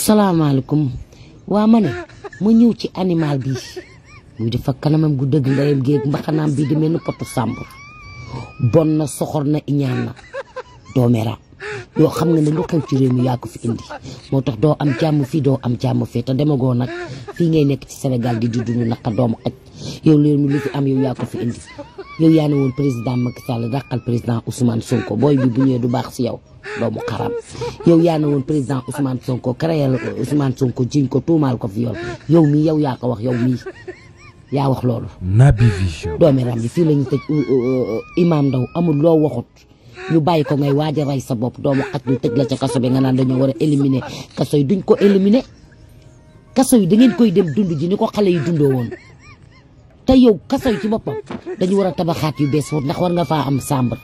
salaamaaleykum waa ma ne ma ñëw ci animal bi muy dafa kanamam gu dëgg ndeyam géeg mbaxanaam bi di mel ni potu sàmbur bon na soxor na iñaan na doomeera yoo xam nga ne lu xew ci réew mi yaa ko fi indi moo tax doo am jàmm fii doo am jàmm fii te demagoo nag fii ngay nekk ci Sénégal di dund naka doomu xaj yow réew mi lu fi am yow yaa ko fi indi yow yaa ne woon président Macky Sall dàqal président Ousmane Sonko booy bi bu ñëwee du baax si yow doomu xaram yow yaa ne woon président Ousmane Sonko créé Ousmane Sonko jiñ ko tuumaal ko fi yow mii yow yaa ko wax yow mii yaa wax loolu. Naby Vision. doomi ram yi fii la ñu tëj Imam Ndaw amul loo waxut ñu bàyyi ko ngay waaj a rey sa bopp doomu xaj ñu tëj la ca kaso bi nga naan dañoo war a éliminer kaso yi duñ ko éliminer kaso yi da ngeen koy dem dund ji ni ko xale yi dundoo woon te yow kaso yi ci boppam dañu war a tabaxaat yu bees foofu ndax war nga faa am chambre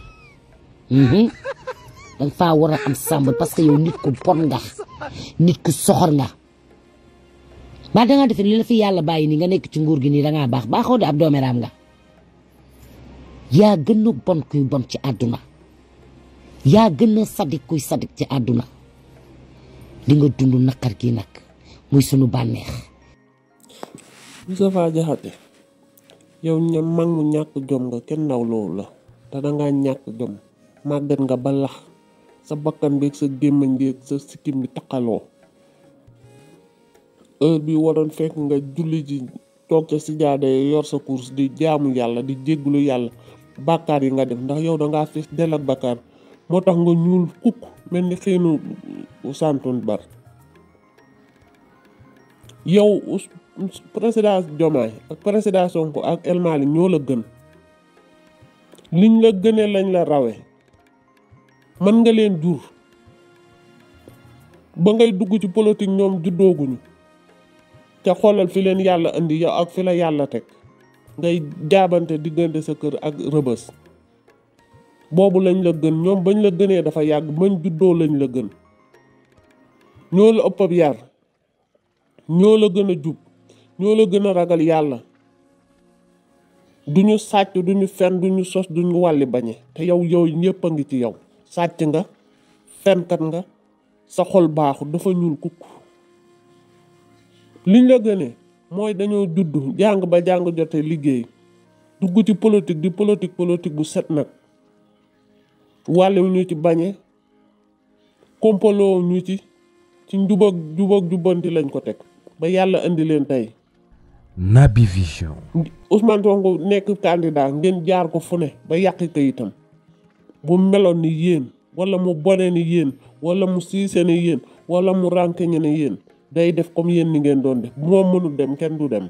danga faa war a am chambre parce que yow nit ku bon nga nit ku soxor nga ba dangaa defe li la fi yàlla bàyyi nii nga nekk ci nguur gi nii dangaa baaxoo de ab doomeraam nga yaa gën a bon kuy bon ci àdduna yaa gën a sadik kuy sadik ci àdduna di nga dund naqar gi nag muy sunu bànneex. Moustapha Diakhaté yow mag mu ñàkk jom nga kenn naw loolu la te dangaa ñàkk jom màggat nga ba lax sa bakkan bi sa gémmiñ bi sa sikkim bi taqaloo heure bi waroon fekk nga julli ji toog ca si jaade yor sa course di jaamu yàlla di jéggulu yàlla bàkkaar yi nga def ndax yow dangaa fees del ak bàkkaar moo tax nga ñuul kukk mel ni xiinu santoon bar yow président Diomaye ak président Sonko ak El Malick ñoo la gën liñ la gënee lañ la rawe mën nga leen jur ba ngay dugg ci politique ñoom juddooguñu ca xoolal fi leen yàlla indi yow ak fi la yàlla teg ngay jaabante diggante sa kër ak rëbës boobu lañ la gën ñoom bañ la gënee dafa yàgg bañ juddoo lañ la gën ñoo la ëpp ab yar ñoo la gën a jub ñoo la gën a ragal yàlla duñu sàcc duñu fen duñu sos duñu wàlli bañe te yow ñëpp a ngi ci yow sàcc nga fenkat nga sa xol baaxu dafa ñuul kukk liñ la gënee mooy dañoo judd jàng ba jàng jote liggéey dugg ci politique di politique bu set nag wàllu ñu ci bañe kompaloo ñu ci njubag jubbanti lañ ko teg ba yàlla indi leen tey. Naby Vision. Ousmane Sonko nekk candidat ngeen jaar ko fu ne ba yàqi kayitam bu meloon ni yéen wala mu bone ni yéen wala mu siise ni yéen wala mu rànkeñe ni yéen day def comme yéen ni ngeen doon def bu moom mënul dem kenn du dem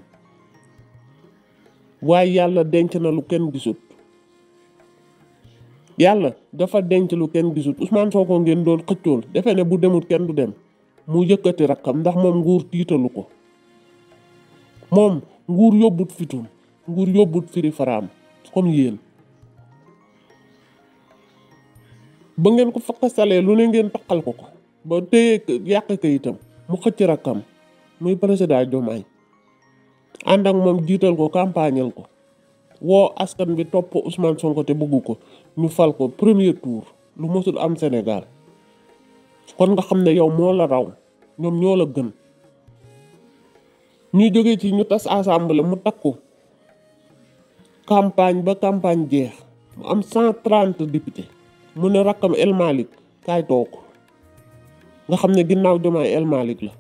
waaye yàlla denc na lu kenn gisut yàlla dafa denc lu kenn gisut Ousmane Sonko ngeen doon xëccool defe ne bu demul kenn du dem mu yëkkati rakkam ndax moom nguur tiitalu ko moom nguur yóbbut fitum nguur yóbbut firi faraam comme yéen ba ngeen ko fakkasalee lu ne ngeen takkal ko ba téye yàq kayitam mu xëcc rakkam muy président Diomaye ànd ak moom jiital ko campagnal ko woo askan bi topp Ousmane Sonko te bëggu ko ñu fal ko premier tour lu mësul am Sénégal kon nga xam ne yow moo la raw ñoom ñoo la gën ñuy jógee ci ñu tas assemblée mu takku campagne ba campagne jeex mu am 130 députés mu ne rakkam El Malick kaay toog nga xam ne ginnaaw Diomaye El Malick la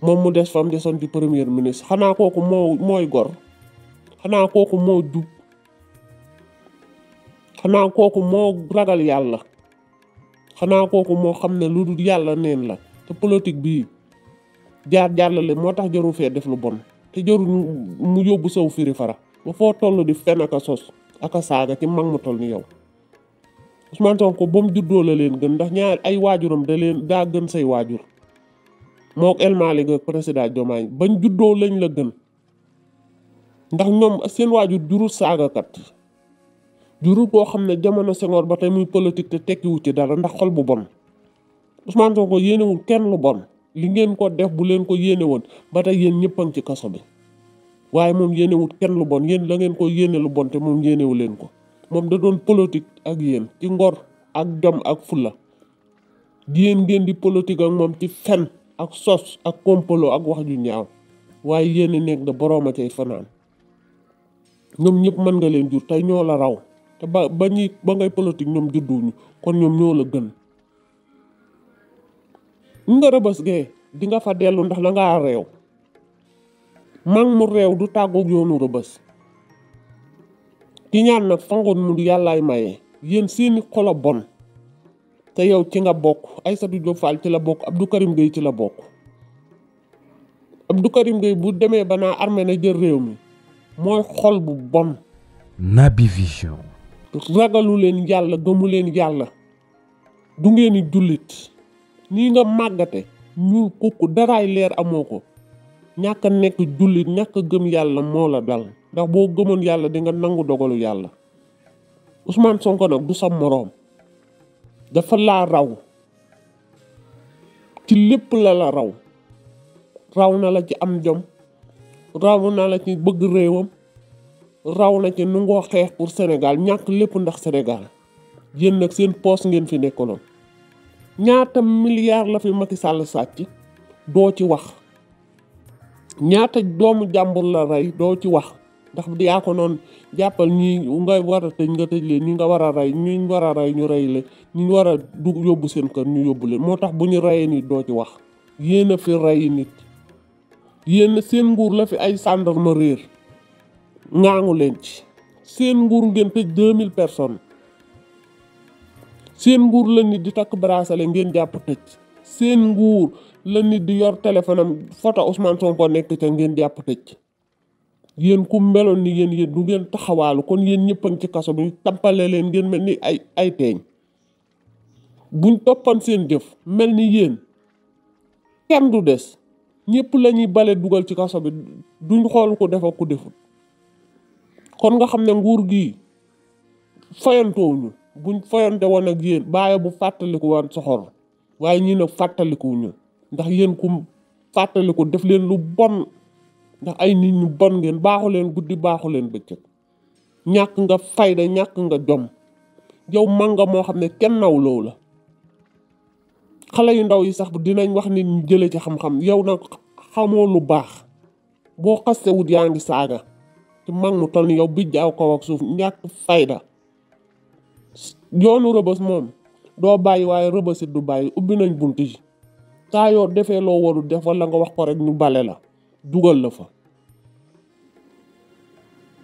moom mu des fam desoon ci premier ministre xanaa kooku mooy gor xanaa kooku moo jub xanaa kooku moo ragal yàlla xanaa kooku moo xam ne lu dul yàlla neen la te politique bii jàllale moo tax jaru fee def lu bon te jaru mu yóbbu saw firi fara ba foo toll di fen aka sos aka saaga ci mag mu toll ni yow Ousmane Sonko ba mu juddoo la leen gën ndax ñaar ay waajuram daa gën say waajur moo El Malick ak président Diomaye bañ juddoo lañ la gën ndax ñoom seen waajur jurul saagakat jurul koo xam ne jamono Senghor ba tey muy politique te tekkiwu ci dara ndax xol bu bon Ousmane Sonko yéenewul kenn lu bon li ngeen ko def bu leen ko yéene woon ba tey yéen ñëpp a ngi ci kaso bi waaye moom yéenewul kenn lu bon yéen la ngeen ko yéene lu bon te moom yéenewu leen ko moom da doon politique ak yéen ci ngor ak jom ak fulla yéen ngeen di politique ak moom ci fen ak sos ak kompolo ak wax ju ñaaw waaye yéen nekk da borooma cay fanaan ñoom ñëpp mën nga leen jur tey ñoo la raw te ba ngay politique ñoom judduñu kon ñoom ñoo la gën nga Rëbës gee di nga fa dellu ndax da ngaa réew mag mu réew du tàggoog yoonu Rëbës ki ñaan nag fangoon mu yàllaay maye yéen seeni xolo bon te yow ci nga bokk Aïssatou Diop Fall ci la bokk Abdou Karim Gueye ci la bokk Abdou Karim Gueye bu demee ba naa armée na jël réew mi mooy xol bu bon. Naby Vision. ragalu leen yàlla gëmu leen yàlla du ngeen jullit nii nga màggate ñuul kukku daraay leer amoo ko ñàkk a nekk jullit ñàkk a gëm yàlla moo la dal ndax boo gëmoon yàlla di nga nangu dogalu yàlla Ousmane Sonko nag du sa moroom dafa laa raw ci lépp la raw na la ci am jom raw na la ci bëgg réewam raw na ci nu ngoo xeex pour Sénégal ñàkk lépp ndax Sénégal yéen nag seen poos ngeen fi nekkaloon ñaata milliards la fi Macky Sall sàcc doo ci wax ñaata doomu jàmbur la rey doo ci wax ndax yaa ko noonu jàppal ñi nga war a tëj nga tëj leen ñi nga war a rey ñi war a rey ñu rey leen ñi war a yóbbu seen kër ñu yóbbu leen moo tax bu ñu reyee nit doo ci wax yéen a fi rey nit yéen seen nguur la fi ay gendarme réer ngaangu leen ci seen nguur ngeen tëj 2000 personnes seen nguur la nit di takk bracelet ngeen jàpp tëj seen nguur la nit di yor téléphone am photo Ousmane Sonko nekk ca ngeen jàpp tëj yéen ku meloon ni yéen du ngeen taxawaalu kon yéen ñëpp a ngi ci kaso bi tampale leen ngeen mel ni ay teeñ buñ toppan seen jëf mel ni yéen kenn du des ñëpp la ñuy bale dugal ci kaso bi duñ xool ku def ak ku defut kon nga xam ne nguur gi fayantowuñu buñ fayante woon ak yéen bàyyi bu fàttaliku woon soxor waaye ñii nag fàttalikuwuñu ndax yéen ku fàttaliku def leen lu bon ndax ay nit ñu bon ngeen baaxu leen guddi baaxu leen bëccëg ñàkk nga fayda ñàkk nga jom yow manga moo xam ne kenn nawloo la xale yu ndaw yi sax dinañ wax nit ñu jële ci xam-xam yow nag xamoo lu baax boo xaste wut yaa ngi saaga ci mag mu toll ni yow bi jaaw kaw ak suuf ñàkk fayda yoonu Rëbës moom doo bàyyi waaye Rëbësit du bàyyi ubbi nañ bunt yi saa yoo defee loo warul def wala nga wax ko rek ñu bale la dugal la fa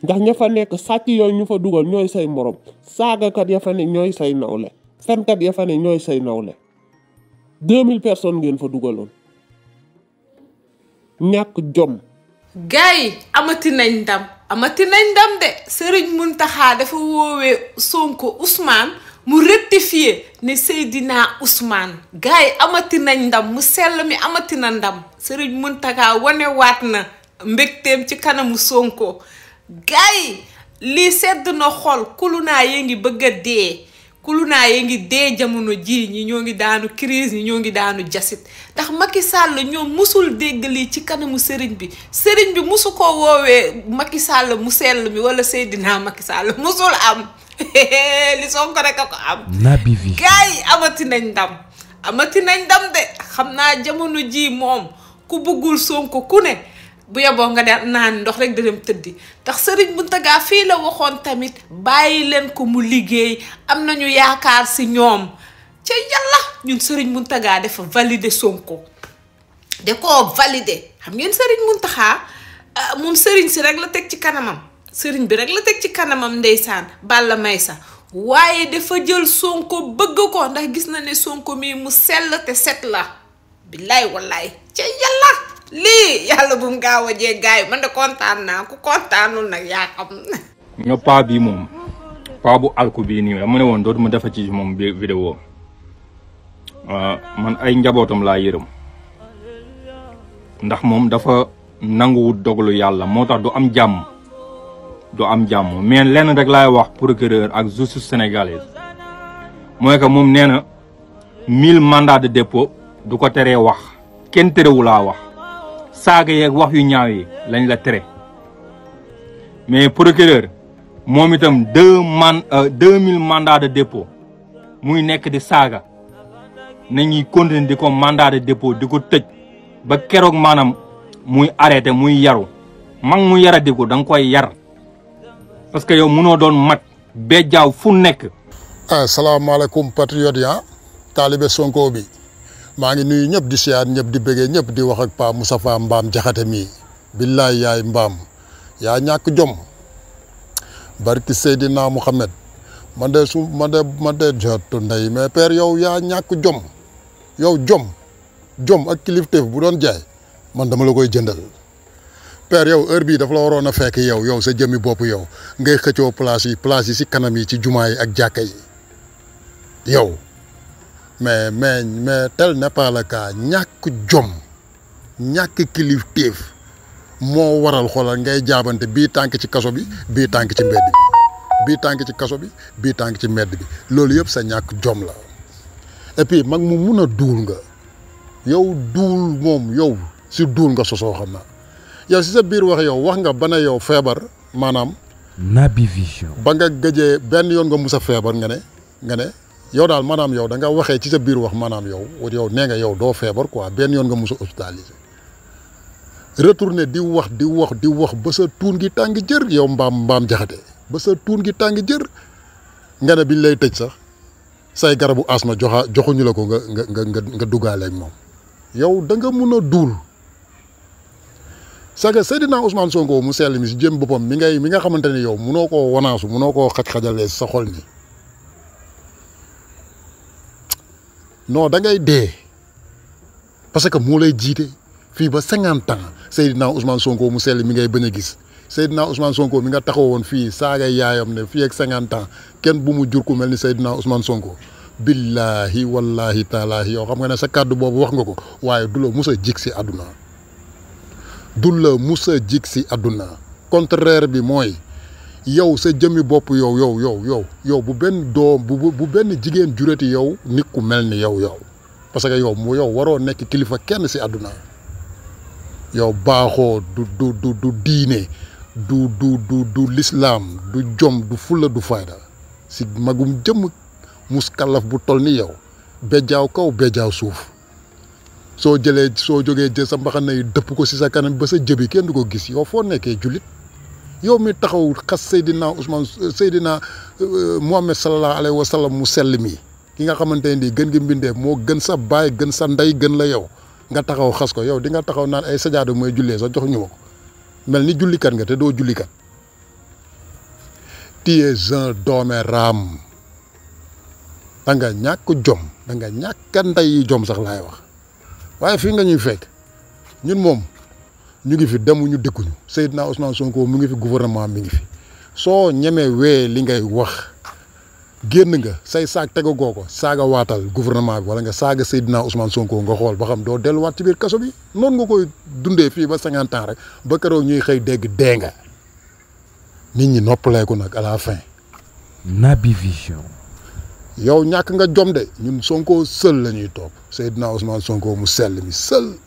ndax ña fa nekk sàcc yooyu ñu fa dugal ñooy say morom saagakat ya fa ne ñooy say nawle fenkat ya fa ne ñooy say nawle 2000 personnes ngeen fa dugaloon ñàkk jom. gars yi amati nañ ndam de Serigne Mountakha dafa woowee Sonko Ousmane mu rectifier ne Seydina Ousmane gars yi amati nañ ndam mu sell mi amati na ndam Serigne Mountakha wane waat na mbégteem ci kanamu Sonko gars yi lii sedd na xol kulunaa yee ngi bëgg a dee kulunaa yee ngi dee jamono ji ñi ñoo ngi daanu crise ñi ñoo ngi daanu jasit ndax Macky Sall ñoom musul dégg lii ci kanamu sëriñ bi musu ko woowee Macky Sall mu sell mi wala Seydina Macky Sall musul am li Sonko rek a ko am. Naby Vision. gars yi amati nañ ndam de xam naa jamono ji moom ku bëggul Sonko ku ne bu yeboo nga de naan ndox rek da dem tëddi tax Serigne Mountakha fii la waxoon tamit bàyyi leen ko mu liggéey am nañu yaakaar si ñoom ca yàlla ñun Serigne Mountakha dafa valider Sonko da koo valider xam ngeen Serigne Mountakha moom Serigne si rek la teg ci kanamam Serigne bi rek la teg ci kanamam ndeysaan Balla Maysa waaye dafa jël Sonko bëgg ko ndax gis na ne Sonko mii mu sell te set la billaay wallaay ca yàlla lii yàlla bu mu gaaw a jee gaay man de kontaan naa ku kontaanul nag yaa xam. ñoo paa bi moom paa bu alku bii nii dama ne woon dootuma defa ci moom vidéo man ay njabootam laa yërëm ndax moom dafa nanguwut dogalu yàlla moo tax du am jàmm mais lenn rek laay wax procureur ak justice sénégalaise mooy que moom nee na 1000 mandats de dépôt du ko teree wax kenn terewu laa wax saaga yeeg wax yu ñaaw yi lañ la tere mais procureur moom itam 2000 mandats de dépôt muy nekk di saaga nañuy continuer di ko mandat de dépôt di ko tëj ba keroog maanaam muy arrêté muy yaru mag mu yaradiku da nga koy yar parce que yow munoo doon mag bejjaaw fu nekk. asalaamaaleykum patriote ya taalibe Sonko bi maa ngi nuyu ñëpp di siyaar ñëpp di bëggee ñëpp di wax ak Pa Moustapha Mbaam Jaxate mii billaay yaay mbaam yaa ñàkk jom barki Seydina Mouhamed man de jottu ndey mais père yow yaa ñàkk jom yow jom ak kilifteef bu doon jaay man dama la koy jëndal père yow heure bii dafa la waroon a fekk yow sa jëmmi bopp yow ngay xëccoo place yi si kanam yi ci jumaa yi ak jàkka yi yow mais tel n'est pas le cas ñàkk jom ñàkk kilifteef moo waral xoolal ngay jaabante bii tànk ci kaso bi bii tànk ci mbedd bi bii tànk ci kaso bi bii tànk ci mbedd bi loolu yëpp sa ñàkk jom la et puis mag mu mun a duul nga yow duul moom yow si duul nga sosoo xam naa yow si sa biir wax nga ba ne yow feebar maanaam Naby Vision ba nga gëjee benn yoon nga mus a feebar nga ne yow daal maanaam yow da nga waxee ci sa biir wax maanaam yow nee nga yow doo feebar quoi benn yoon nga mus a hospitalisé retourné di wax ba sa tuun gi tàng jër yow mbaam Jaxate ba sa tuun gi tàng jër nga ne biñ lay tëj sax say garabu asma joxuñu la ko nga duggaale ak moom yow da nga mun a duul c'est que Seydina Ousmane Sonko mu sell mi si jëm boppam mi nga xamante ne yow munoo koo wanaasu munoo koo xaj-xajalee sa xol ni non da ngay dee parce que moo lay jiite fii ba 50 ans Seydina Ousmane Sonko mu sell mi ngay bañ a gis Seydina Ousmane Sonko mi nga taxawoon fii saaga yaayam ne fii ak 50 ans kenn bu mu jur ku mel ni Seydina Ousmane Sonko billahi wallahi taalaahi yow xam nga ne sa kàddu boobu wax nga ko waaye du la mus a jig si àdduna contraire bi mooy yow sa jëmmi bopp yow bu benn doom bu benn jigéen jurati yow nit ku mel ni yow parce que yow waroo nekk kilifa kenn si àdduna yow baaxoo du diine du lislaam du jom du fulla du fayda si magum jëmm muskalaf bu tol ni yow bejjaaw kaw bejjaaw suuf soo jógee jël sa mbaxana yi dëpp ko si sa kanam ba sa jëbi kenn du ko gis yow foo nekkee jullit yow mi taxaw xas Seydina Muhammad sallallahu alayhi wa sallam mu sell mi ki nga xamante ne nii gën gi mbindee moo gën sa baay gën sa ndey gën la yow nga taxaw xas ko yow di nga taxaw naan ay sajaada mooy jullee sax jox ñu ma ko mel ni jullikat nga te doo jullikat tu es un doome raam da nga ñàkk jom da nga ñàkk ndey jom sax laay wax waaye fii nga ñuy fekk ñun moom ñu ngi fi demuñu dikkuñu Seydina Ousmane Sonko mu ngi fi gouvernement mi ngi fi soo ñemee wee li ngay wax génn nga say saag tegagoo ko saaga waatal gouvernement bi wala nga saaga Seydina Ousmane Sonko nga xool ba xam doo delluwaat ci biir kaso bi noonu nga koy dundee fii ba 50 ans rek ba keroog ñuy xëy dégg dee nga nit ñi noppaleeku nag à la fin. Naby Vision. yow ñàkk nga jom de ñun Sonko seul la ñuy topp Seydina Ousmane Sonko mu sell mi seul.